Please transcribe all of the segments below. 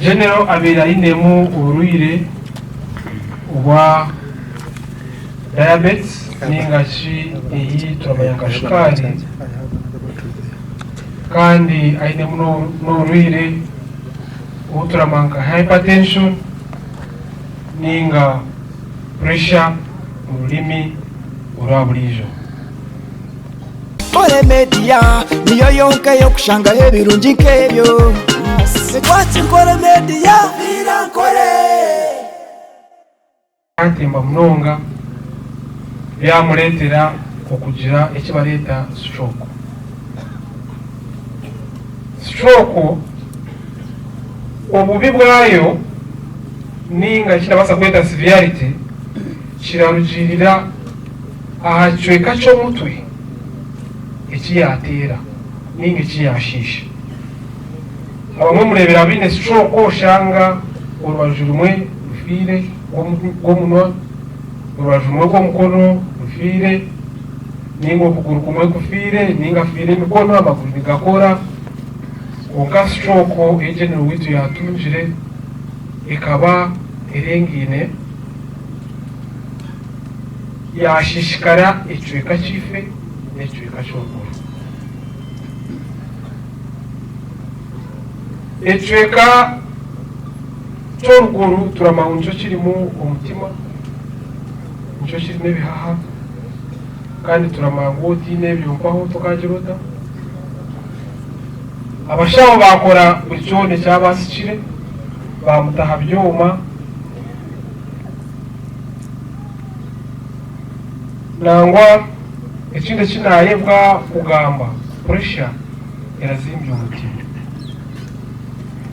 General abaire ainemu oburwaire obwa diabetes ninga shi ei turamanya nka shukaari kandi ainemu n'oburwaire obu turamanya nka hypertension ninga pressure omu rurimi orwa buriijo. Nkore Media niyo yonka ey'okushangaho ebirungi nk'ebyo. Nitwaki Nkore Media. Viira Nkore. Yaatemba munonga byamureetera okugira eki bareeta stroke. Stroke obubi bwayo ninga eki ndabaasa kweta severity kirarugiirira aha kicweka ky'omutwe eki yaateera ninga eki yaashiisha. Abamwe mureebera abaine stroke oshanga orubaju rumwe rufiire rw'omunwa, orubaju rumwe rw'omukono rufiire ninga okuguru kumwe kufiire ninga afiire emikono amaguru nigakora kwonka stroke ei General waitu yaatungire ekaba erengaine yaashiishikara ekicweka kyaife n'ekicweka ky'oruguru. Ekicweka ky'oruguru turamanya ngu nikyo kirimu omutima, nikyo kirimu ebihaha, kandi turamanya ngu otaine ebyo mpaho tokaagira ota? Abashaho baakora buri kyona ekyabaasikire, baamuta aha byoma. Nangwa ekindi eki naayebwa kugamba, puresha erazimbya omutima.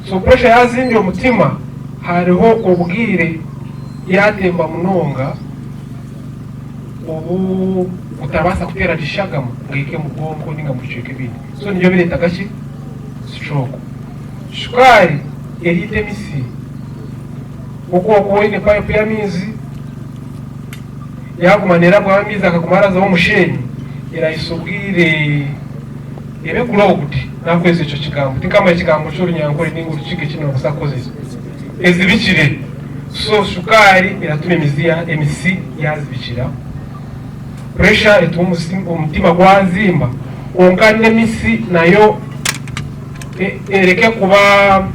So puresha yaazimbya omutima, hariho obwire yaatemba munonga obu gutabaasa kuteera gye shagama ngu ehike omu bwonko nainga omu bicweka ebindi. So nibyo bireetaga ki? Stroke. Shukaari eriita emisi. Nk'oku orikuba oine payipu y'amaizi, yaaguma neerabwaho amaizi akaguma harazaho omusheenyi, erahitsya obwire ebe clogged, naakukozesa ekyo kigambo, tinkamanya ekigambo ky'orunyankore nainga orukiga eki noobaasa kukozesa, ezibikire. So shukaari eratuma emizi emisi yaazibikira, pressure etuma omutima gwazimba, kwonka n'emisi nayo ereke kuba.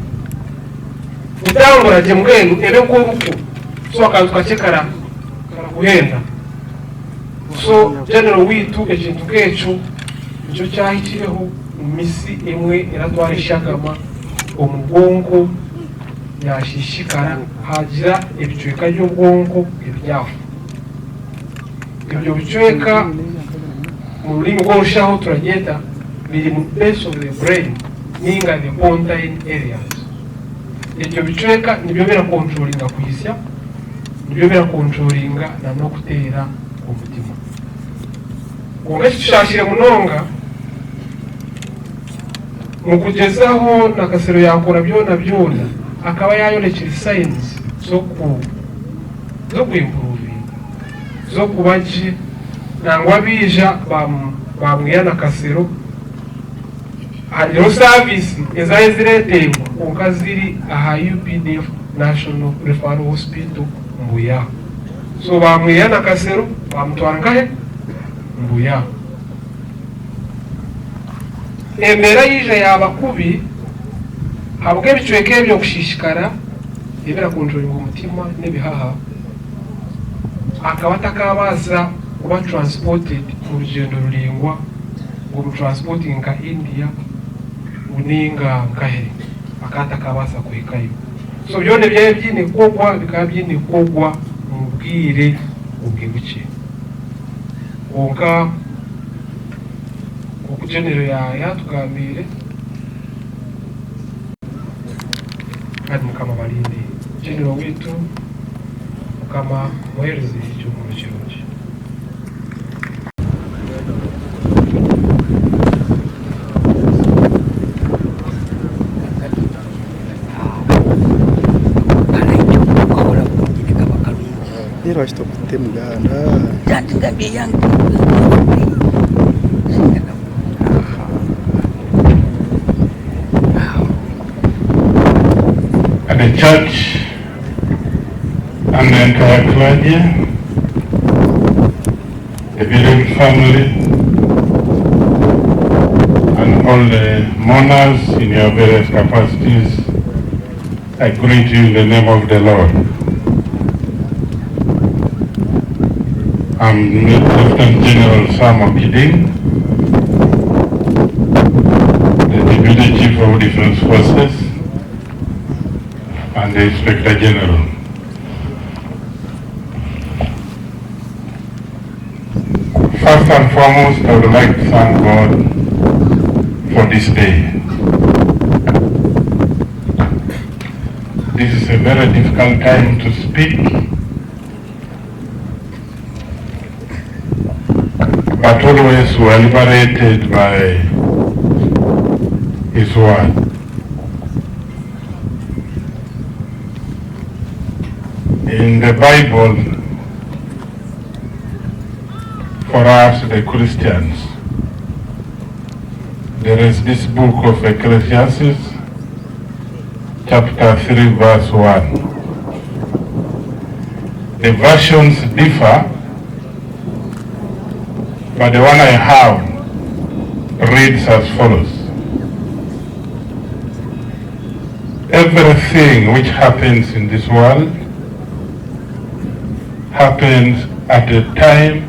Kutambura gye mbwenu ebe nk'oruku so akantu kakye karakuhenda. So General waitu ekintu nk'ekyo nikyo kyahikireho misi emwe eratwara eshagama omu bwonko yashishikara hagira ebicweka by'obwonko ebyafa. Ebyo bicweka mu rurimi rw'orushaho turabyeta biri mu base of the brain ninga the pontine areas. Ebyo bicweka nibyo birakontrolinga kwitsya, nibyo birakontrolinga na n'okuteera omutima. Kwonka ekitushaashire munonga, mu kugyezaho Nakasero yaakora byona byona, akaba yaayorekire signs z'oku z'okuimpuruvinga, z'okuba gye, nangwa baija baamwiha Nakasero. Hariho saviisi ezaabaire zireetengwa kwonka ziri aha UPDF National Referral Hospital Mbuya. So baamwiha Nakasero baamutwara nkahe? Mbuya. Embeera yaija yaaba kubi ahabw'ebicweka ebyo kushishikara ebirakontrolinga omutima n'ebihaha, akaba atakaabaasa kuba transported omu rugyendo ruraingwa. Ngu omu transport nka India ngu ninga nkahe akaba atakabaasa kuhikayo. So byona ebyaba byine kukorwa bikaba byine kukorwa omu bwire obwe bukye. Kwonka nkoku General yatugambiire kandi Mukama abarinde. General waitu Mukama amuhereze ekihuumuro kirungi. Lwaki tokutte muganda? at the church and the entire clergy, the bereaved family, and all the mourners in your various capacities, I greet you in the name of the Lord. I'm Lieutenant General Sam Okiding, the Deputy Chief of Defense Forces and the Inspector General. First and foremost, I would like to thank God for this day. This is a very difficult time to speak, but always we are liberated by His word. In the Bible, for us the Christians, there is this book of Ecclesiastes, chapter 3, verse 1. The versions differ, but the one I have reads as follows. Everything which happens in this world happens at the time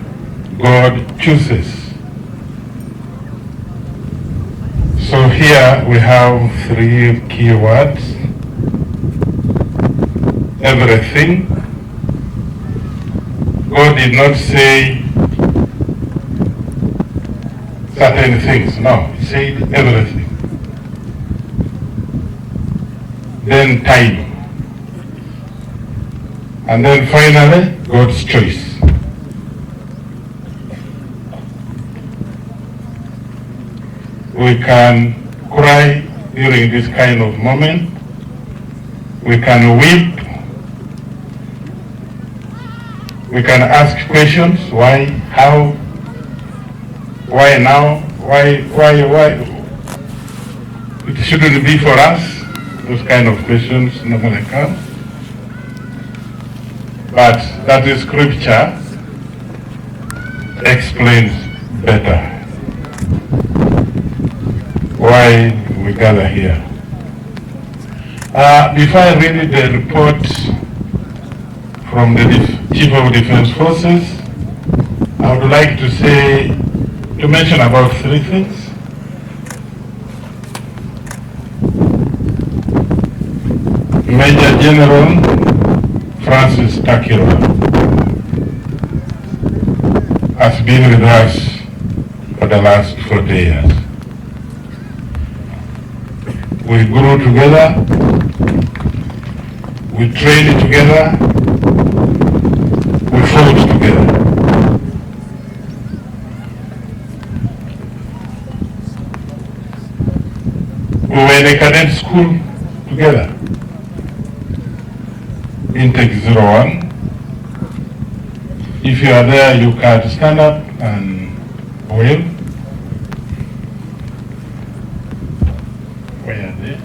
God chooses. So here we have three key words. Everything. God did not say certain things. No, he said everything. Then time. And then finally, God's choice. We can cry during this kind of moment. We can weep. We can ask questions. Why? How? Why now? Why? Why? Why? It shouldn't be for us. Those kind of questions normally come. But that is scripture explains better why we gather here. Before I read the report from the Chief of Defense Forces, I would like to mention about three things. Major General Francis Takirwa has been with us for the last 40 years. We grew together, we trained together, we fought together. We were in a cadet school together, Intake 01. If you are there, you can stand up and wave. Where are they?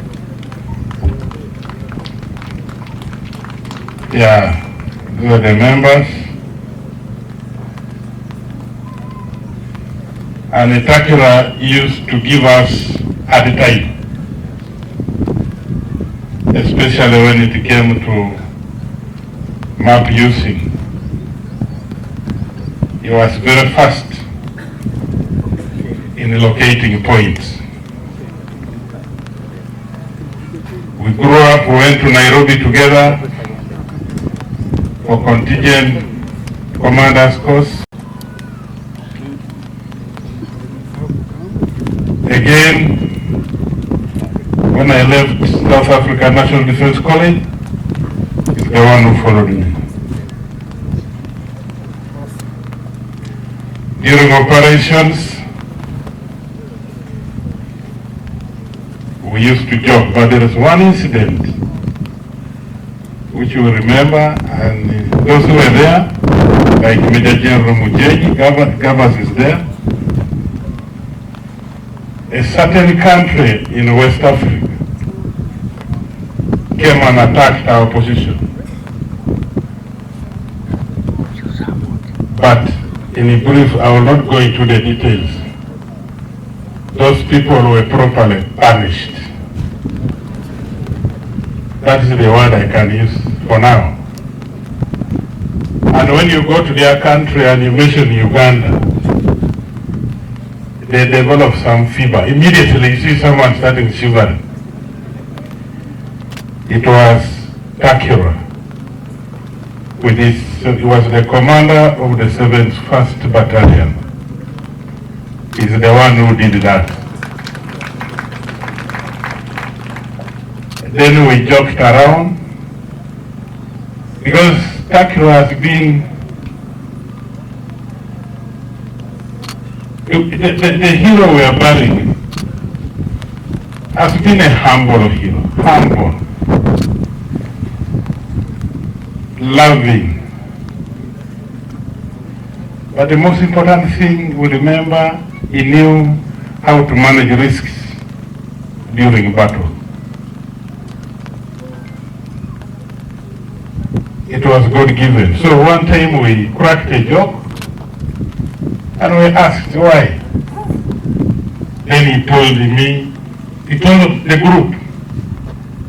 Yeah, those are the members. And the Takirwa used to give us at the time, especially when it came to map using. He was very fast in locating points. We grew up, we went to Nairobi together for contingent commanders course. Again, when I left South Africa National Defense College, he's the one who followed me. During operations, we used to joke, but there is one incident which you will remember, and those who were there, like Major General Mujeji, Gabas is there. A certain country in West Africa came and attacked our position. But in brief, I will not go into the details. Those people were properly punished. That is the word I can use for now. And when you go to their country and you mention Uganda, they develop some fever. Immediately you see someone starting shivering. It was Takirwa. With his, he was the commander of the 7th 1st Battalion. He's the one who did that. Then we joked around because Takirwa has been the hero we are burying has been a humble hero, humble, loving. But the most important thing we remember, he knew how to manage risks during battle. It was God-given. So one time we cracked a joke and we asked why. Then he told me, he told the group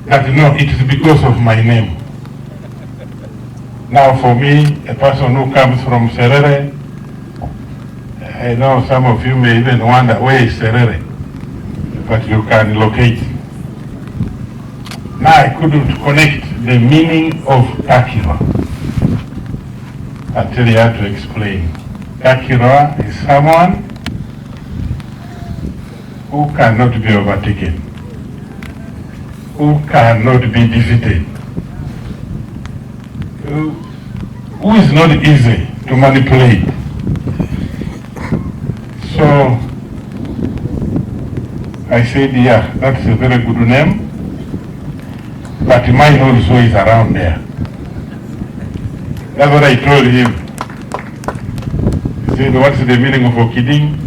that no, it is because of my name. Now for me, a person who comes from Serere, I know some of you may even wonder where is Serere, but you can locate. Now I couldn't connect the meaning of Takirwa until he had to explain. Takirwa is someone who cannot be overtaken, who cannot be defeated, who is not easy to manipulate. So I said, yeah, that's a very good name, but mine also is around there. That's what I told him. He said, what's the meaning of Okiding?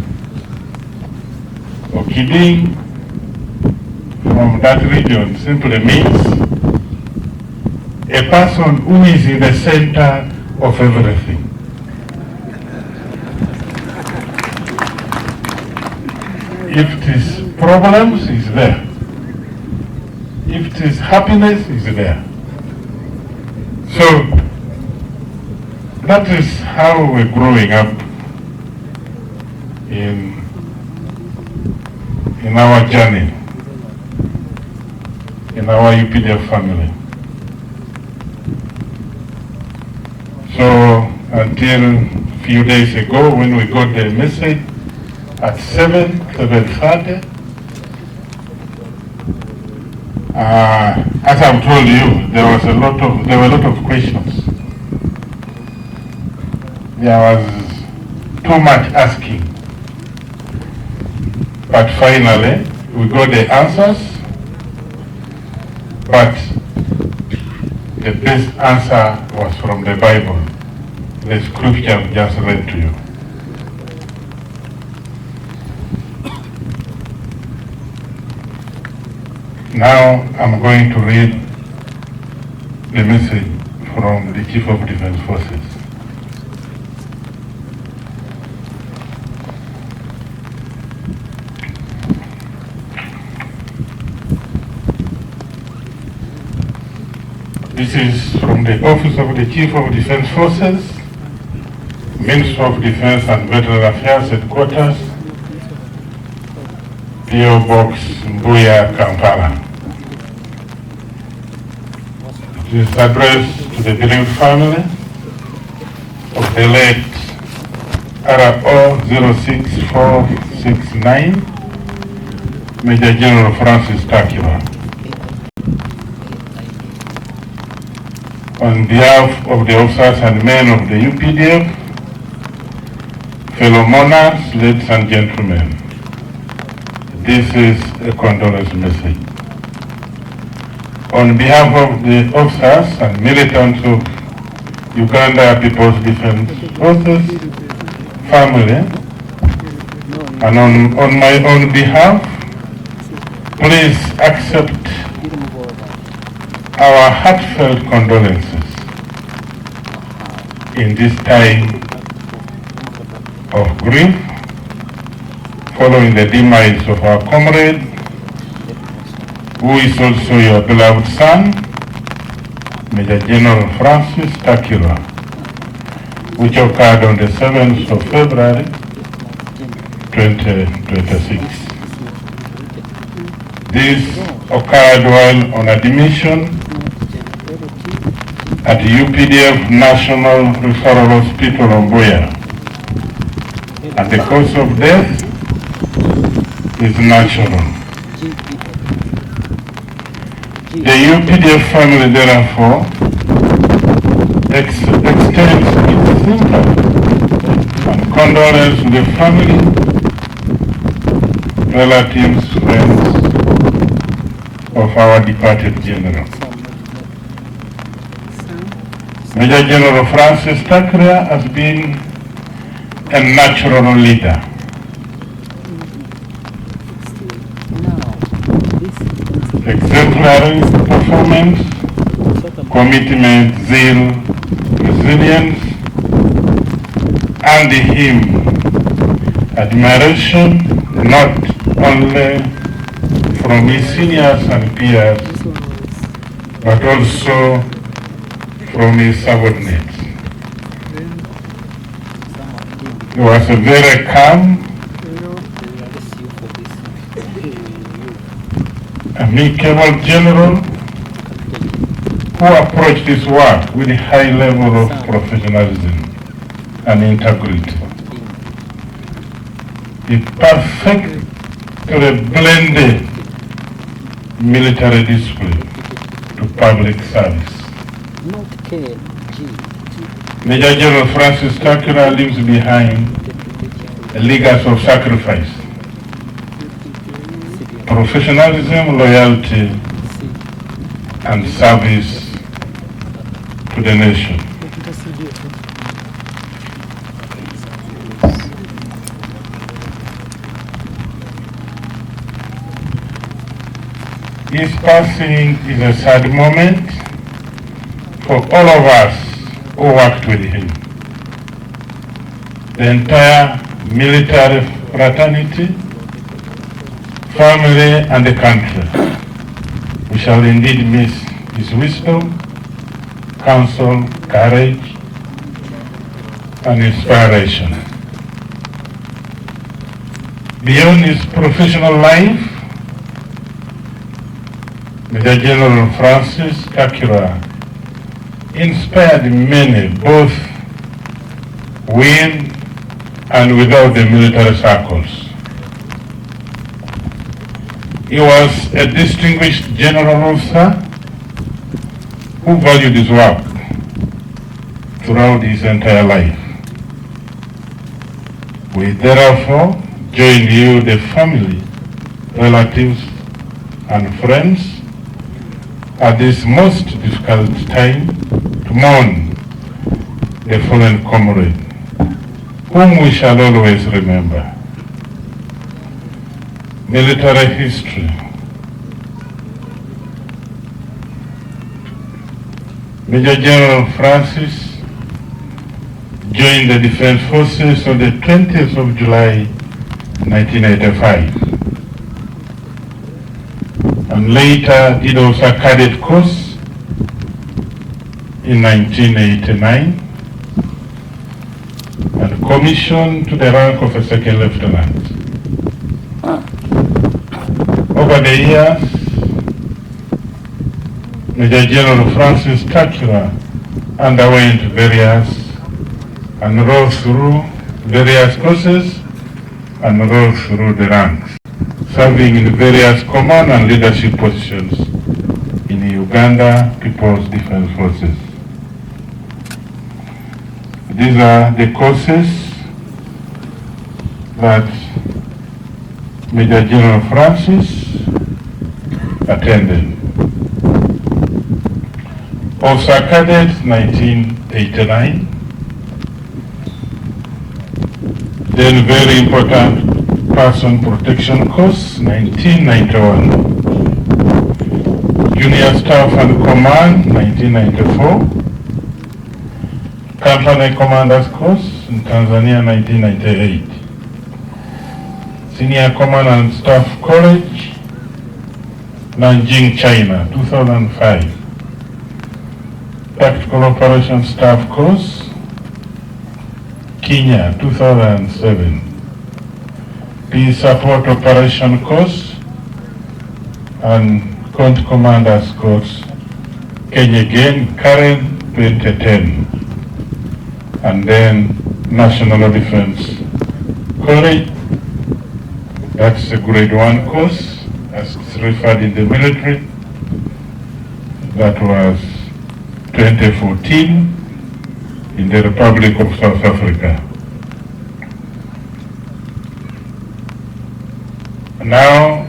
Okiding from that region simply means a person who is in the center of everything. If it is problems, it's there. If it is happiness, it's there. So that is how we're growing up in our journey, in our UPDF family. So until a few days ago when we got the message at 7:30, as I've told you, there were a lot of questions. There was too much asking. But finally, we got the answers. But the best answer was from the Bible, the scripture I've just read to you. Now I'm going to read the message from the Chief of Defense Forces. This is from the Office of the Chief of Defense Forces, Minister of Defense and Veteran Affairs Headquarters, P.O. Box, Mbuya, Kampala. It is addressed to the bereaved family of the late RO 06469, Major General Francis Takirwa. On behalf of the officers and men of the UPDF, fellow mourners, ladies and gentlemen, this is a condolence message. On behalf of the officers and militants of Uganda People's Defense Forces family, and on my own behalf, please accept our heartfelt condolences in this time of grief following the demise of our comrade, who is also your beloved son, Major General Francis Takirwa, which occurred on the 7th of February 2026. This occurred while on admission at UPDF National Referral Hospital Mbuya, and the cause of death is natural. The UPDF family therefore extends its sympathy and condolence to the family, relatives, friends of our departed general. Major General Francis Takirwa has been a natural leader. Exemplary performance, commitment, zeal, resilience, and him admiration not only from his seniors and peers, but also from his subordinates. He was a very calm, amicable general who approached his work with a high level of professionalism and integrity. He perfectly blended military discipline to public service. Major General Francis Takirwa leaves behind a legacy of sacrifice, professionalism, loyalty, and service to the nation. His passing is a sad moment for all of us who worked with him. The entire military fraternity, family, and the country. We shall indeed miss his wisdom, counsel, courage, and inspiration. Beyond his professional life, Major General Francis Takirwa inspired many, both with and without the military circles. He was a distinguished general officer who valued his work throughout his entire life. We therefore join you, the family, relatives, and friends, at this most difficult time to mourn the fallen comrade, whom we shall always remember. Military history. Major General Francis joined the Defense Forces on the 20th of July 1985, and later did also a cadet course in 1989 and commissioned to the rank of a second lieutenant. Over the years, Major General Francis Takirwa underwent various and rose through various courses and rose through the ranks, serving in various command and leadership positions in the Uganda People's Defense Forces. These are the courses that Major General Francis attended. Officer Cadet, 1989. Then very important person protection course, 1991. Junior Staff and Command, 1994. Company Commanders Course in Tanzania, 1998. Senior Command and Staff College, Nanjing, China, 2005. Tactical Operations Staff Course, Kenya, 2007. Peace Support Operation Course and County Commanders Course, Kenya again, Karen, 2010. And then National Defense College, that's a grade 1 course, as it's referred in the military. That was 2014 in the Republic of South Africa. Now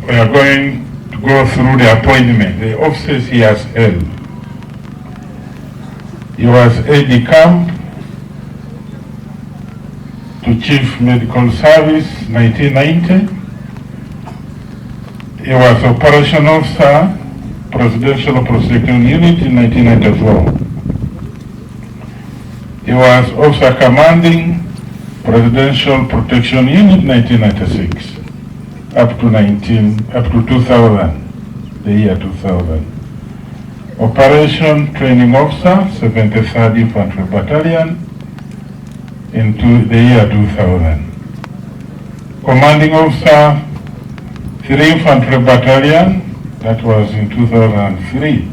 we are going to go through the appointment, the offices he has held. He was aide-de-camp to Chief Medical Service, 1990. He was Operation Officer, Presidential Prosecuting Unit in 1994. He was Officer Commanding Presidential Protection Unit 1996 up to 2000, the year 2000. Operation Training Officer, 73rd Infantry Battalion into the year 2000. Commanding Officer, 3 Infantry Battalion, that was in 2003.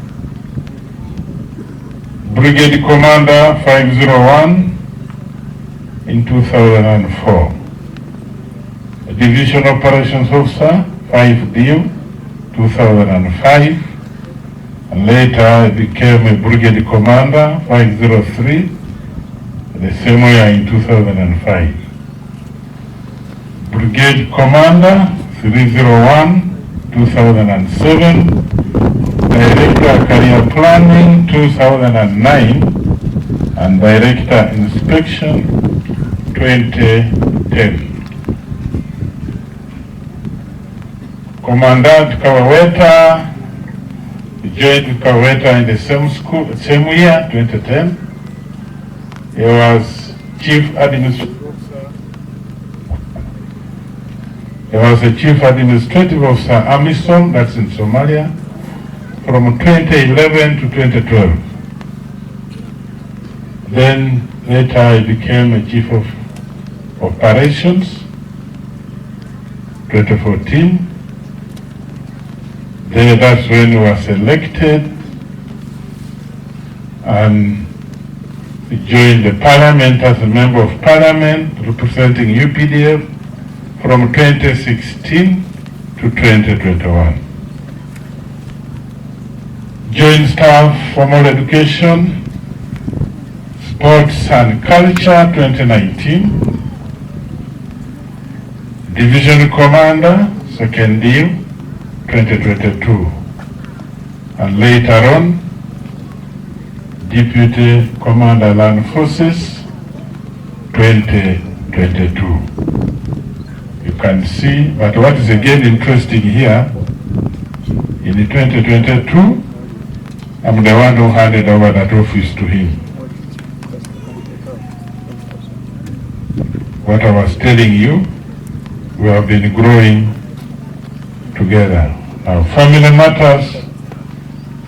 Brigade Commander 501 in 2004. Division Operations Officer 5D 2005. And later I became a Brigade Commander 503 the same year in 2005. Brigade Commander 301 2007. Director Career Planning 2009 and Director Inspection 2010. Commandant Kaweweta joined Kaweweta in the same school, same year, 2010. He was Chief Administrative Officer. He was a Chief Administrative Officer, AMISOM, that's in Somalia, from 2011 to 2012. Then later he became a Chief of Operations, 2014. Then that's when he was elected and he joined the parliament as a member of parliament representing UPDF from 2016 to 2021. Joined staff, formal education, sports and culture 2019. Division Commander, second year, 2022. And later on, Deputy Commander Land Forces, 2022. You can see, but what is again interesting here, in 2022, I'm the one who handed over that office to him. What I was telling you, we have been growing together. Now, family matters,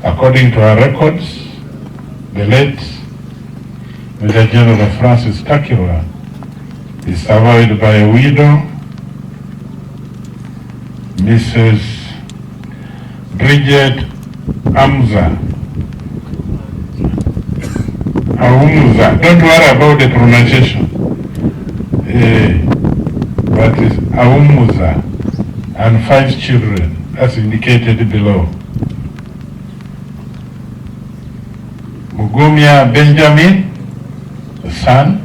according to our records, the late Major General Francis Takirwa is survived by a widow, Mrs. Bridget Amza. Aumza. Don't worry about the pronunciation. But it's Aumuza and 5 children, as indicated below. Mugumya Benjamin, the son.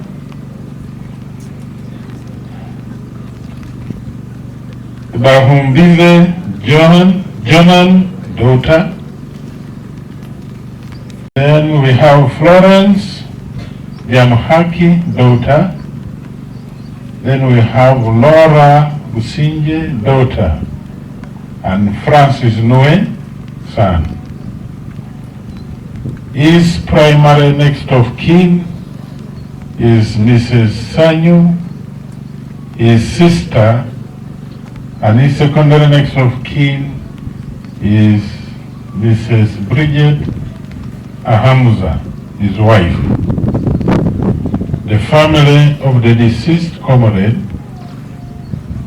Bahumbize Jonan, daughter. Then we have Florence Yamhaki, daughter. Then we have Laura Businge, daughter, and Francis Noe, son. His primary next of kin is Mrs. Sanyu, his sister, and his secondary next of kin is Mrs. Bridget Ahamuza, his wife. The family of the deceased comrade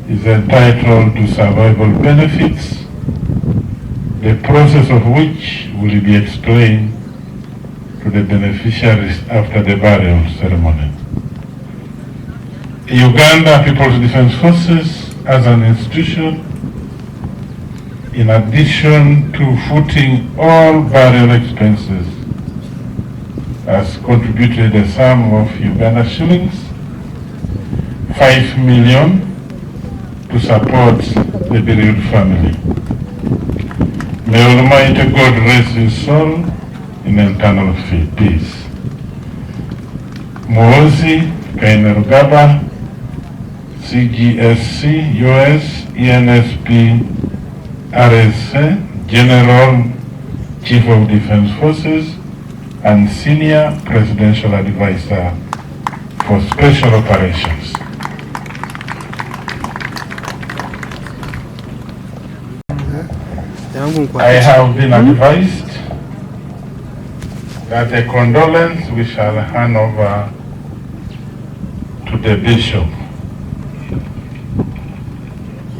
is entitled to survival benefits, the process of which will be explained to the beneficiaries after the burial ceremony. Uganda People's Defense Forces as an institution, in addition to footing all burial expenses, has contributed a sum of Uganda shillings 5 million to support the bereaved family. May Almighty God rest his soul in eternal peace. Muhoozi Kainerugaba, CGSC, US, ENSP, RSA, General Chief of Defense Forces, and Senior Presidential Advisor for Special Operations. I have been advised that the condolence we shall hand over to the bishop.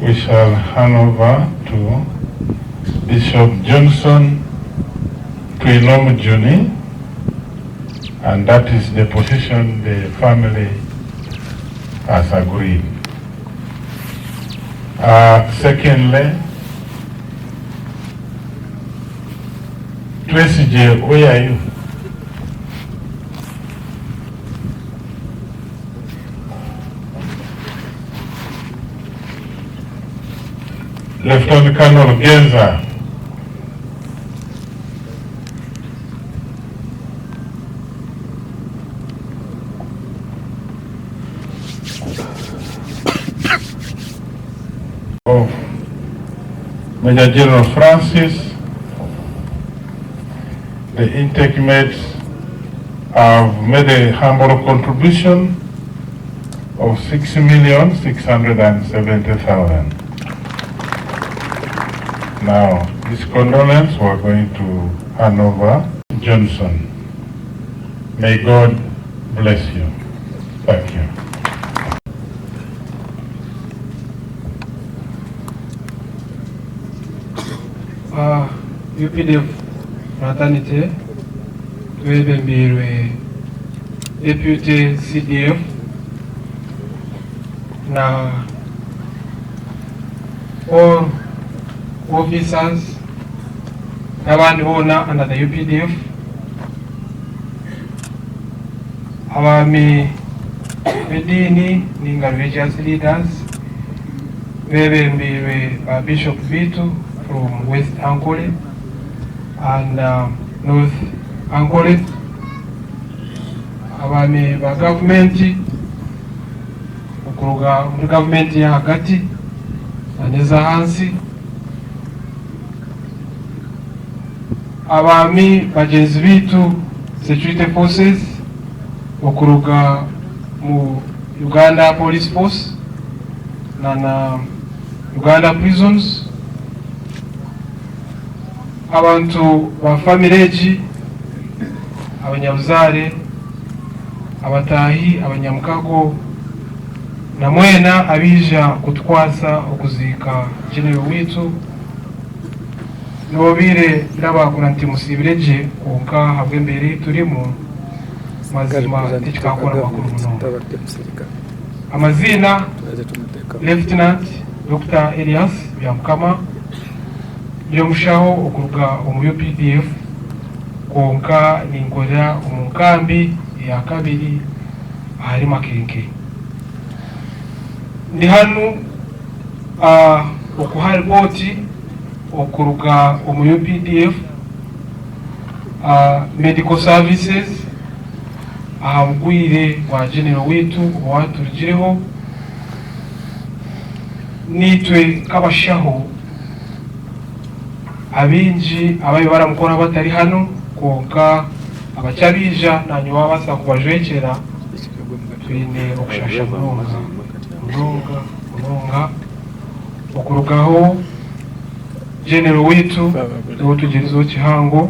We shall hand over to Bishop Johnson Twinomujuni, and that is the position the family has agreed. Secondly, Twesigye, where are you? Lieutenant Colonel Geza. Of Major General Francis, the intake mates have made a humble contribution of 6,670,000. Now, this condolence we are going to hand over Johnson. May God bless you. Thank you. UPDF fraternity twebembeirwe Deputy CDF na all officers n'abandi boona under the UPDF, abaami b'ediini ninga religious leaders bebembeirwe ba Bishop bitu from West Ankole and North Ankole, abaami ba gavumenti okuruga muri gavumenti y'ahagati n'ez'ahansi, abaami bagyenzi bitu security forces okuruga mu Uganda Police Force na Uganda Prisons, abantu ba family egi, abanyabuzaare, abataahi, abanyamukago na mwena abaija kutukwasa okuziika General witu. Nobiire ndabakura nti musiibire gye, kwonka ahabw'embeera ei turimu mazima tikikakora makuru munonga. Amaziina Lieutenant Dr. Elias Byamukama, ndi omushaho okuruga omu UPDF, kwonka ninkorera omu nkambi eya kabiri ahari Makenke. Ndi hanu okuha ripooti okuruga omu UPDF Medical Services aha bugwire bwa General witu owaturugireho. Nitwe nk'abashaho Abaingi ababaire baramukora batari hanu kwonka abakyabaija nanye wabaasa kubajwekyera twine okushasha munonga munonga munonga okurugaho General waitu niwe otugyerizeho kihango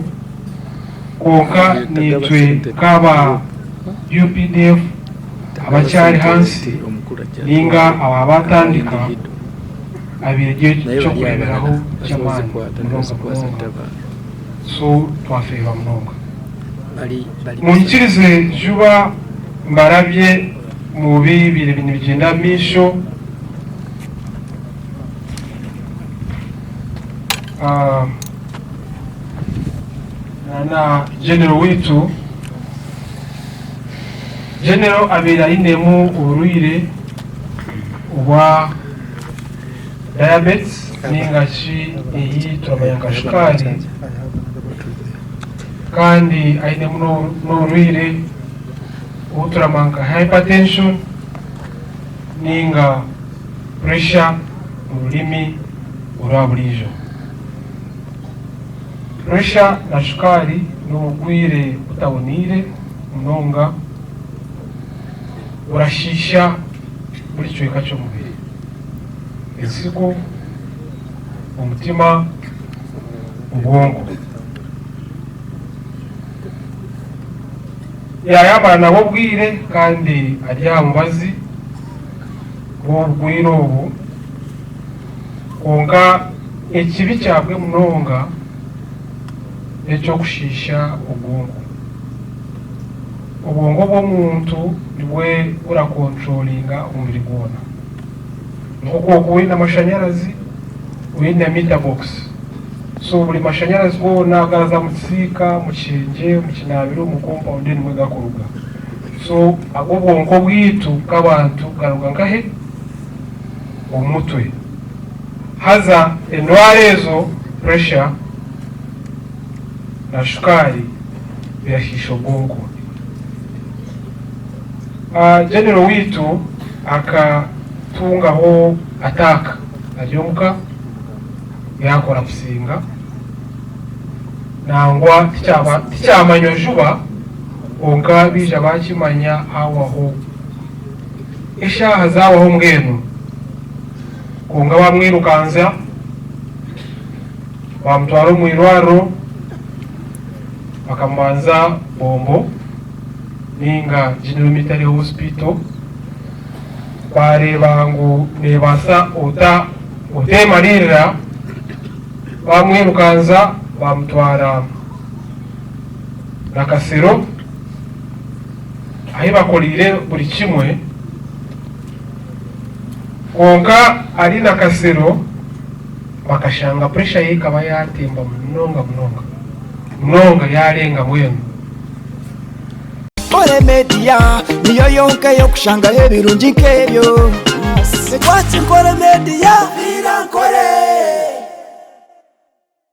kwonka naitwe nk'aba UPDF abakyari hansi ninga aba batandika abaire eri eky'okureeberaho ky'amaani munonga munonga so twafeerwa munonga. Munyikirize juba mbarabye omu bibaire nibigyenda omu maisho. Na General waitu. General abaire ainemu oburwaire obwa diabetes ninga shi ei turamanya nka shukaari kandi ainemu n'oburwaire obu turamanya nka hypertension ninga pressure omu rurimi orwa buriijo. Pressure na shukaari n'oburwaire butaboneire munonga burashiisha buri kicweka ky'omubiri, ensigo, omutima, obwongo. Yaayamara nabwo obwire kandi ari aha mubazi gw'oburwaire obu kwonka ekibi kyabwe munonga n'eky'okushiisha obwongo. Obwongo bw'omuntu nibwe burakontrolinga omubiri gwona. Nk'oku okuba oine amashanyarazi, oine meter box. So buri mashanyarazi goona agaraza omu kisiika, omu kishengye, omu kinaabiro, omu compound nimwo gakuruga. So ag'obwonko bwaitu nk'abantu garuga nkahe? Omu mutwe. Haza endwara ezo, pressure na shukaari birashiisha obwonko. General waitu akatungaho attack ari omuka yakora kusinga nangwa tikyamanywa juba kwonka baija bakimanya hawaho eshaaha zawaho mbwenu kwonka bamwirukanzya bamutwara omu irwariro bakamubanza bombo ninga General Military Hospital baareeba ngu neebaasa obuteemariirira baamwirukanza baamutwara Nakasero ahi bakoreire buri kimwe kwonka ari Nakasero bakashanga puresha ye ekaba yaatemba munonga munonga munonga yaarenga mbwenu. Nkore Media niyo yonka ey'okushangaho ebirungi nk'ebyo. Twaki Nkore Media. Nkore.